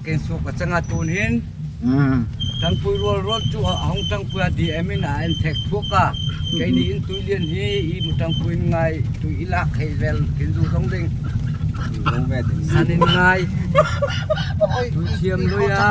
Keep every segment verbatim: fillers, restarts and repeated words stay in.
Eng suak ka chang a tun hin. Tangpui rual rual chu a hung tangpui a di emin a en thek thuak a. Keini in Tuilian hi i mu tangpui ngai tui i lak hei vel kin zu zong ding. San in ngai. Tui thiam lui a.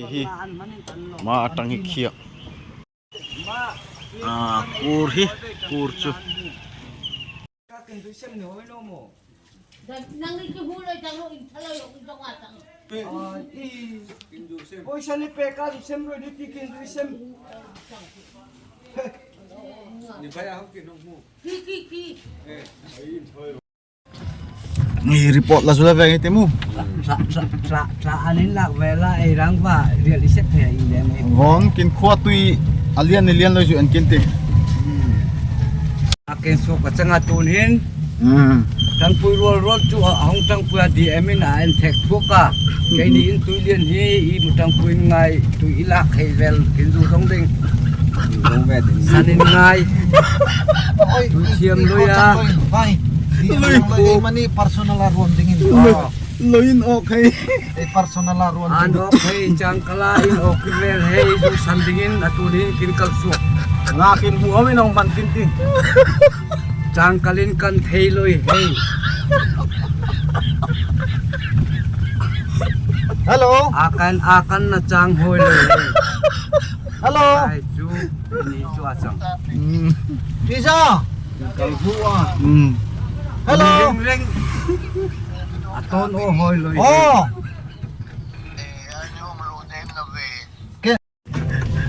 Hi, ma atang hi khiak. Ah, kur hi, kur chu. Poisa ni pe ka sem roi ni ti kin sem. Ni bai a hong kin hong mu. Ki, ki, ki. Ni report la sula veng ite mu. Tra, tra, tra, tra anin lak vela ei rang va rial isep he i lem ei. Von kin khua tui alian ni lian lo ju an kin te. A ken suak ka chang a tun hin. Tangpui rual rual chu a hung tangpui a di emin a en thek thuak a. Keini in Tuilian hi i mu tangpui ngai tui i lak hei vel kin zu zong ding. San in ngai. Tui thiam lui a. Mani personal a ruam dingin. Loi in ok hei. Ei personal a ruam ding. An ok hei chang kala in ok vel hei zu san dingin a tun hin kin kal suak. Nga kin mu hom in ong man kin ti. Chang kalin kan thei lui hei. Hello. Akan, akan na chang hoi lui hei. Hello. Ai chu, ni chu a chang. Isa. Kal chu a. Hello. Ring, ring. A ton o hoi lui hei. Oh.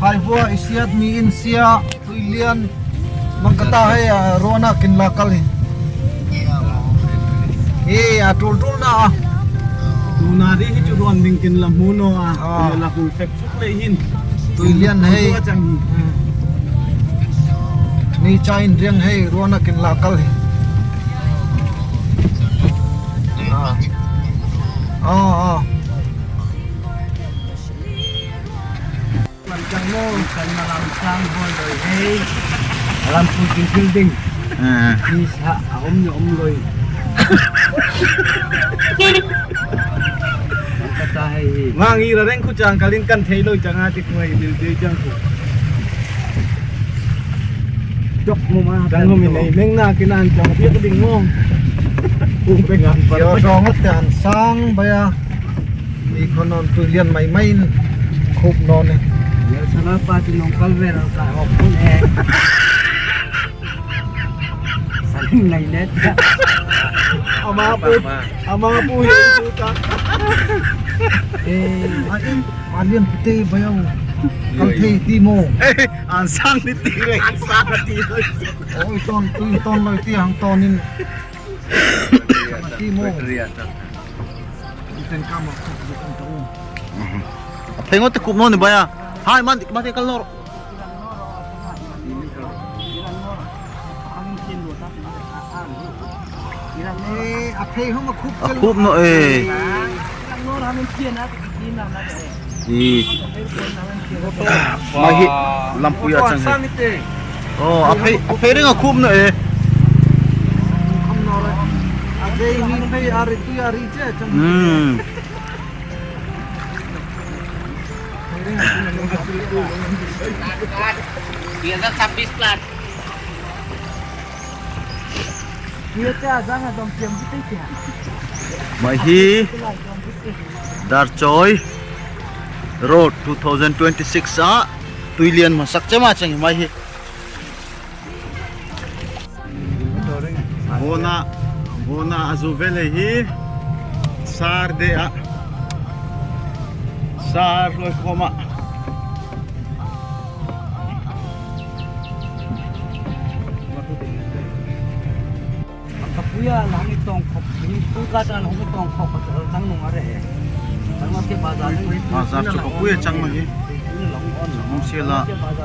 Hai hua i siat mi in sia Tuilian mang kata hei a ruana kin lakal hi. Hi a tul tul na a. Tuna di hi chu ruan ding kin la mu no a. La hu fek fek le hin. Tuilian hei. Ni cha in riang hei ruana kin lakal hi. Ah, ah. Lam chang mo, kan na lam chang hoi lui hei. Lam pu ting ting ting. Ni sa a om ni om lui. Mang kata hei. Mang i ra reng khu chang kalin kan thei lui chang a ti khu hei dil dil chang khu. Chok mo ma. Chang mo mi nei meng na kinan chang piak ding mo. Kung pe ngan pa. Yo song te an sang baya. Ni khon non Tuilian mai mai in khup non e. Yo sana pa ti nong kal ver ka hop kun e. Saling nai net. Ama pu, ama pu hi tu ta. Eh, ai, alian pute bayau. Kal thei ti mo. An sang ni ti re, an sang ti. Oi ton, tu ton lai ti hang ton in. Ti mo. Pheng ot khup no ni baya. Hai man, man kal nor. Eh, a phei hum a khup. A khup no eh. I. Mai hi lampuia chang hi. Oh, a phei, a phei ring a khup no eh. Hmm. Mai hi Darchoi Road two thousand twenty-six a Tuilian masak chama chang hi mai hi. Vona, vona a zu ve le hi. Sar de a. Sar loi khoma. Kapuia lang i tong khop, ni tu ka tan hong tong khop ka tang nung are. Tang ke bazar ni. Bazar chu kapuia chang ma hi. Hong sia la.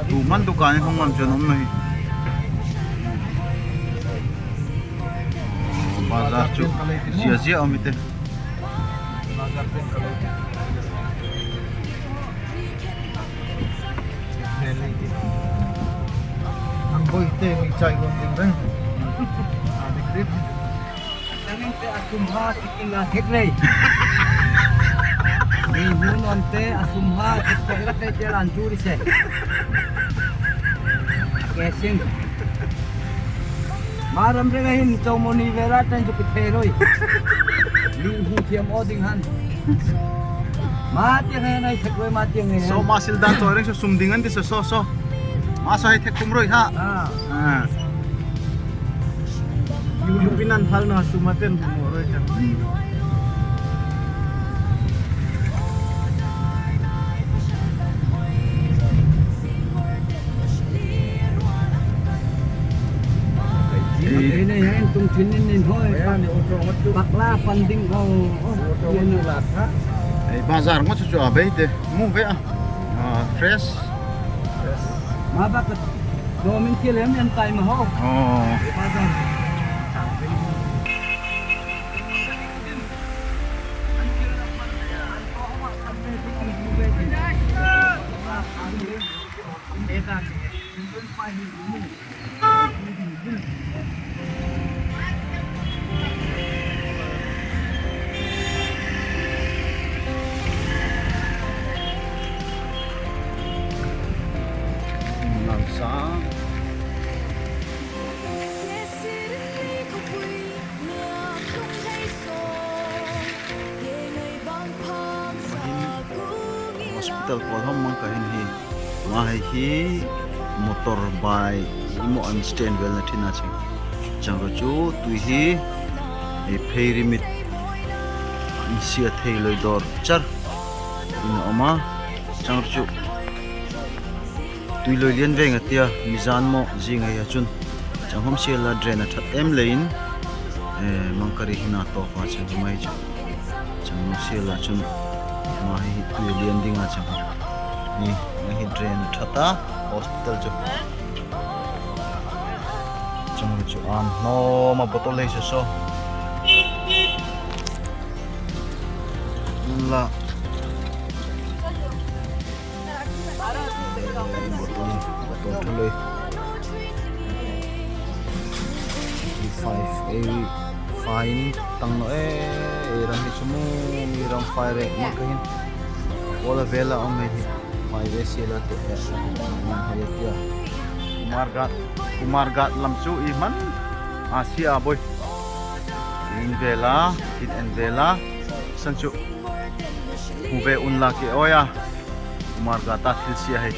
Tu man dukan hong lam jon om na hi. Bazar chu zia zia om i te. Ang boi te mi chai gon ding reng. Ang boi te a sum ha chicken la thek rei. Ni hu non te a sum ha thek rei te te lan chu ri se. Ke sing. Maram reng hin chau moni vera tan chu ki thei roi. Ni hu thiam o ding han. Ma tiang ngai nai thek roi ma tiang ngai. So ma sil dan choi reng so sum ding an ti so so so. Ma so hai thek kum roi ha. Ah. Ah. Yu yu pinan phal na sum a ten kum roi ha. Ei, ei, ei, tung thin nin nin hoi. Pakla pan ding o, o, o, o. Ei, bazar ngo chu chu a bei te. Mu ve a. Ah, fresh. Fresh. Ma bak. Do min kil em em tai ma ho. Oh. Bazar. Nang sa. Hospital pawl hom mang ka hin hi. Ma hei hi motor bike i mo an stand vel na thina ching. Chang ro chu tui hi ei phei ri mit in sia thei loi dor char in om a. Chang ro chu tui loi lian veng a tia mi zan mo zing a hia chun. Chang hom sia la drain a that em le in. Eh, mang ka ri hina to pa chang mai chu. Chang hom sia la chun. Ma hi tui lian ding a chang. Ni, ma hi drain a that a hospital chu. Chang chu an no ma bottle lei so so. La. Bottle, bottle thu lei. Five, ei, fine, tang no, eh, ei ram hi sumu, mi ram five re, ma ka hin. Ola vela om hei hi. Five, eh, sila te, eh, man hei tia. Kumarghat, Kumarghat lam chu i man. A sia a boi. In vela, in en vela. San chu. Hu ve un la ke oya. Kumarghat a thil sia hei.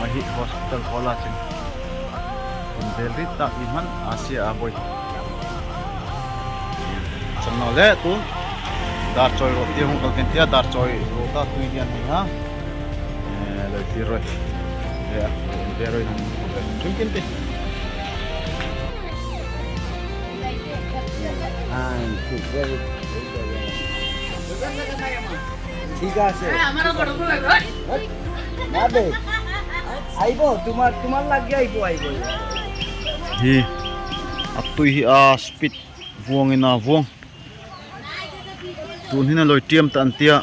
Ma hi hospital khol a ching. In vel rit ta i man a sia a boi. Chang no le tun. Dar choi ro ti hung kal ken tia dar choi ro ta tui dian hi ha. Eh, loi ti roi. Ya, in vel roi nang. Chun kin ti. Ah, very, very, very. ঠিক আছে। না বে। আইব, তোমার, তোমার লাগি আইব, আইব। Hi, a tui hi a speed vuang in a vuang. Tun hin a loi tiam tan tia.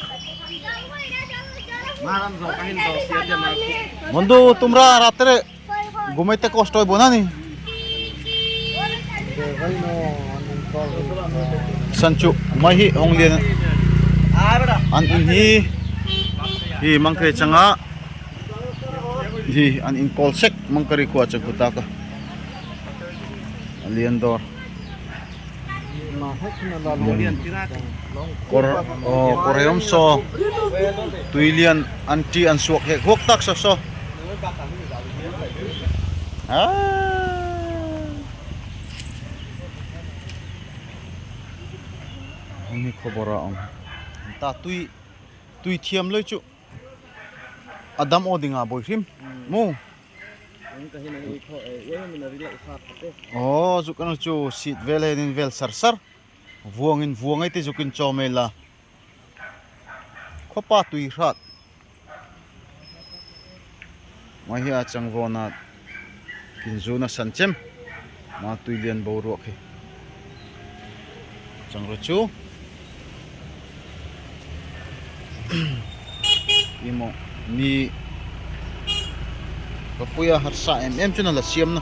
Mon du tumra ratre. Gumai te kostoi bona ni. San chu mai hi hong lian. An in hi. Hi mang kre changa. Hi an in kol sek mang kari khua chang khuta ka. Lian dor. Kor, o, kor hom so. Tuilian an ti an suak hek huak tak so so. Ah. Ni khobor a om. Ta tui, tui thiam loi chu. Adam o dinga boi hrim. Mu. O, zuk ano chu sit vel hen in vel sar sar. Vuang in vuang ai te zuk in chom ei la. Khopa tui hrat. Mai hi a chang vona kin zuna san chem. Ma tuilian boruak hi. Chang ro chu. Imo ni ka puia harsa em em chu na la siam na.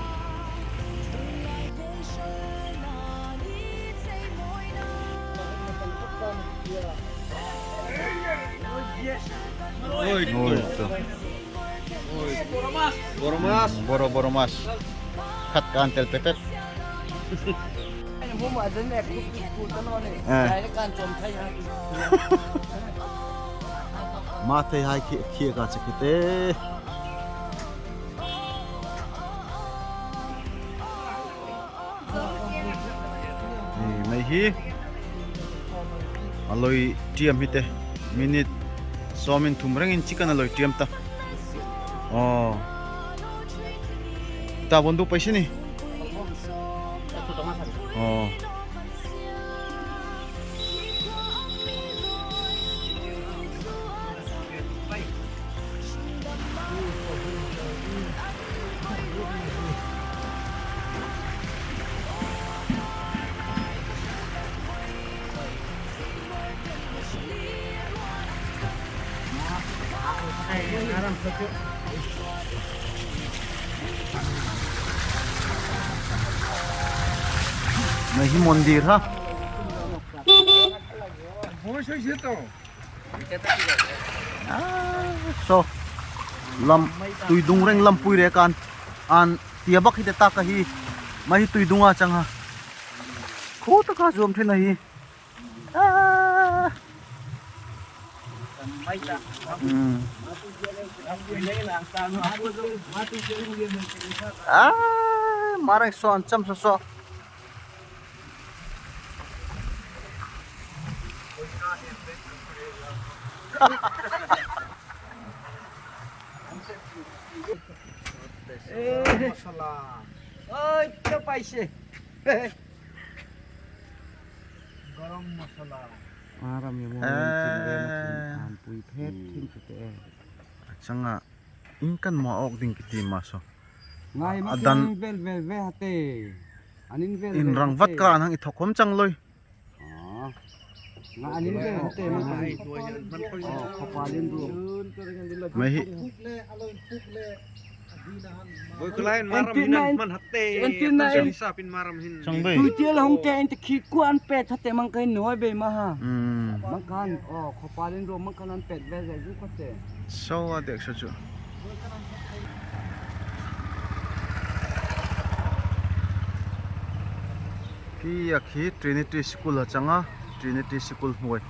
Oi, to. Boro mas. Boro, boro mas. Khat kan tel pepet. Eh. Ma thei hai khi, khi ka chakite. Ni mai hi. A loi tiam hi te. Minute som in thum reng in chicken a loi tiam ta. O. Ta bon du paise ni. O. Mai hi mondir ha. Ah, so. Lam, tuidung reng lampui rek an. An tia bak hi te ta ka hi. Mai hi tuidung a chang ha. Khu ta ka zuam thin a hi. Ah. Hmm. Ah, mareng so an cham so so. Eh. Masala. Oi, to paise. Garam masala. Aram ya mo. Eh. Ampui phet thin kite. Chang a. In kan ma ok ding kiti ma so. Ngai ma adan vel vel ve hate. Anin vel in vel rang vat hate. Ka an hang i thok khom chang loi. Ah. Nga anin vel hate ma. Oh, khopa lin ru. Mai hi. Voi kulai maram hin man hate. Entin na en. Sap in maram hin. Chang bai. Tui tial hong te en te khi kuan pet hate mang kain noi bei ma ha. Hmm. Mang kan, oh, khopa lin ru mang kan an pet ve zai zu khate. So a dek so chu. Ki a khi Trinity School a chang a, Trinity School hmui.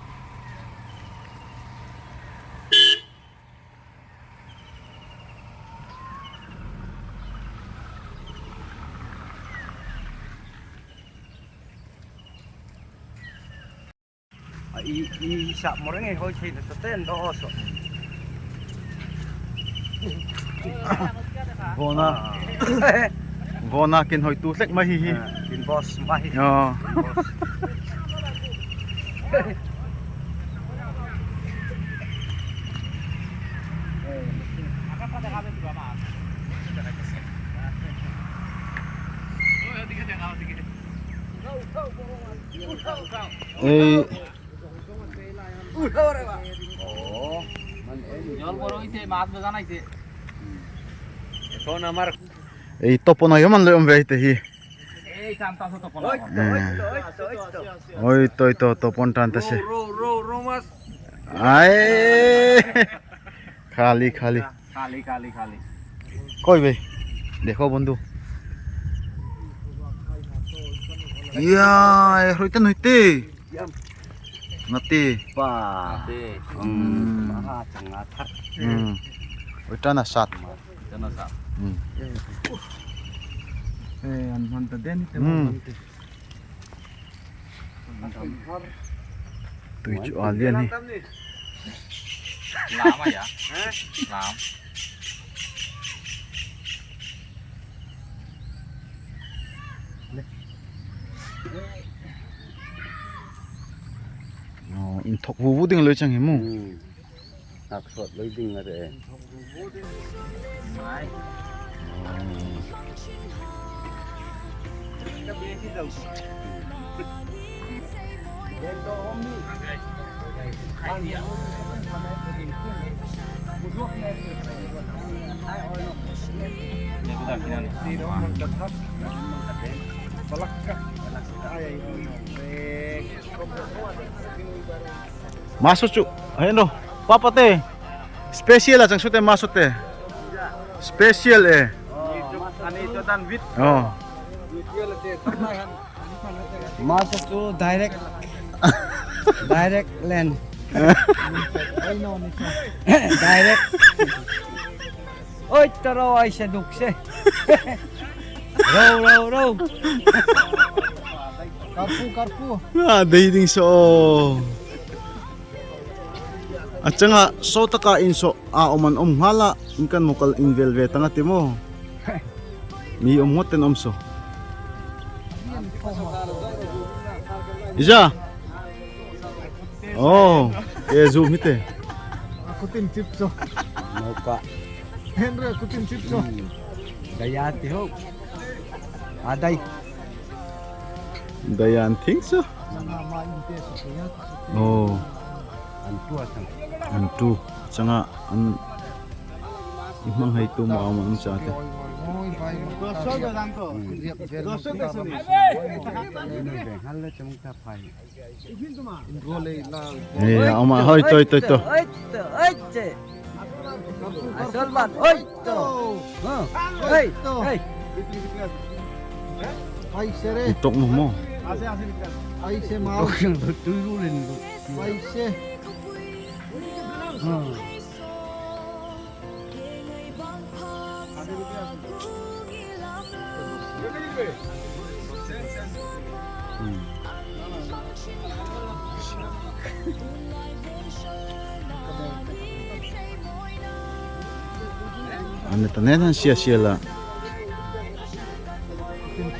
A, i, i sap moreng e hoi chei na to ten do so. Vona. Vona kin hoi tu hlek ma hi hi. Ah, kin boss ma hi. Yo. Kin boss. Ei. Ei, topon a yoman le om vei te hi. Oi, to, to, topon tan ta se. Ai. Khali, khali. Khali, khali, khali. Koi be? Dekho bondhu. Ia, eh, roi tan hoi te. Ngati. Pa. Ngati. Hmm. Maha chang nga thak. Hmm. Oi tan a sat. Tan a sat. Hmm. Eh, an man ta den te Hmm. man te. Tui chu a lian hi. Lam a ya? Lam. Oh, inthok vuvu ding loi chang hi mu. Hmm. Ak sot loi ding a re. Maso chu, heno, papa te. Special a chang su te maso te. Special eh. Ani to dan wit. Oh. Maso chu direct. Direct land. Direct. Oi, taro ai se duk se. Rau, rau, rau. Karpu, karpu. Ah, dei ding so. A chang a so taka in so a om an om ngala in kan mokal in vel ve tang a ti mo. Mi om ngot ten om so. Ija. Oh, ke zoom hi te. Aku tin chip so. Nopa. Henry aku tin chip so. Hmm. Daya ti ho. Adai. Daya an thing so. Oh. An tu a chang. An tu. Chang a an. Mang hai tu ma om an cha te. Hmm. Hal le chang ta phai. Eh, ama, hoi, toi, toi, toi. Hoi, toi, hoi, toi. Asal ban, hoi, toi. Ha, hoi, hoi. Ai se re. Itok mo mo. Ai se ma. Itok yang tu lu len tu. Ai se. Ha. Ani ta nen han sia sia la.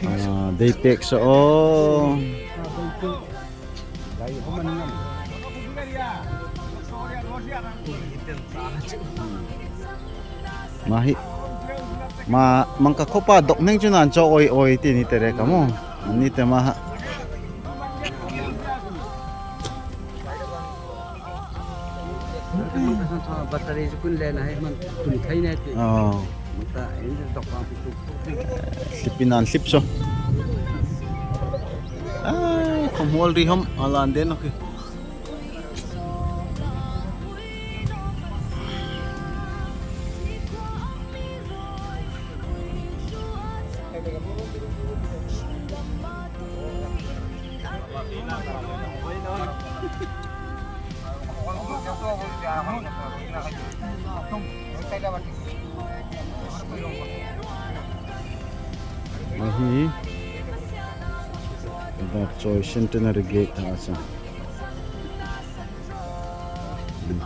Ah, dei pek so o. Mahi. Ma, mangka khopa dok neng chu nan cho oi oi ti ni te re ka mo. Ni te ma ha. Battery chu kun le na hai man tun thai ne ti. Oh. Mangka in dok ang pi tu. Hlip in an hlip so. Ai, khom hol ri hom, a lan den ok. Ahi, Darchoi Centenary Gate ta a chang.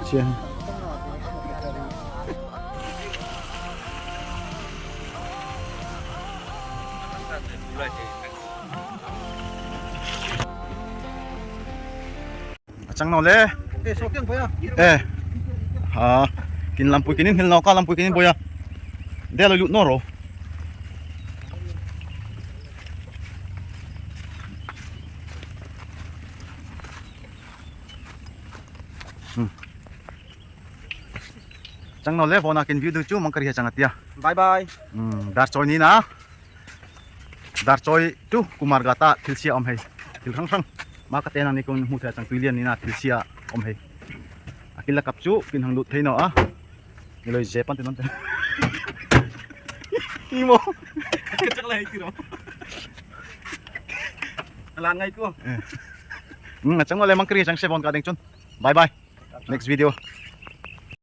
Chia. A chang nau le. Eh, so kiang boi a. Eh. Ha. Kin lampui kin in hil nau ka lampui kin in boi a. Dia lo lut no ro. Hmm. Chang nau le, vona kin view du chu mang kari ha chang atia. Bye bye. Hmm, Darchoi ni na. Darchoi tu Kumarghat a thilsia om hei. Thil rang rang. Ma ka te nang ni kong mu thei chang Tuilian ni na thilsia om hei. A kin la kap chu kin hang lut thei no a. Ni loi je pan te non te. Ni mo. Ka chak lai ti ro. Laan ngai tu. Chang no le mang kri chang se bon ka deng chun. Bye bye. Next video.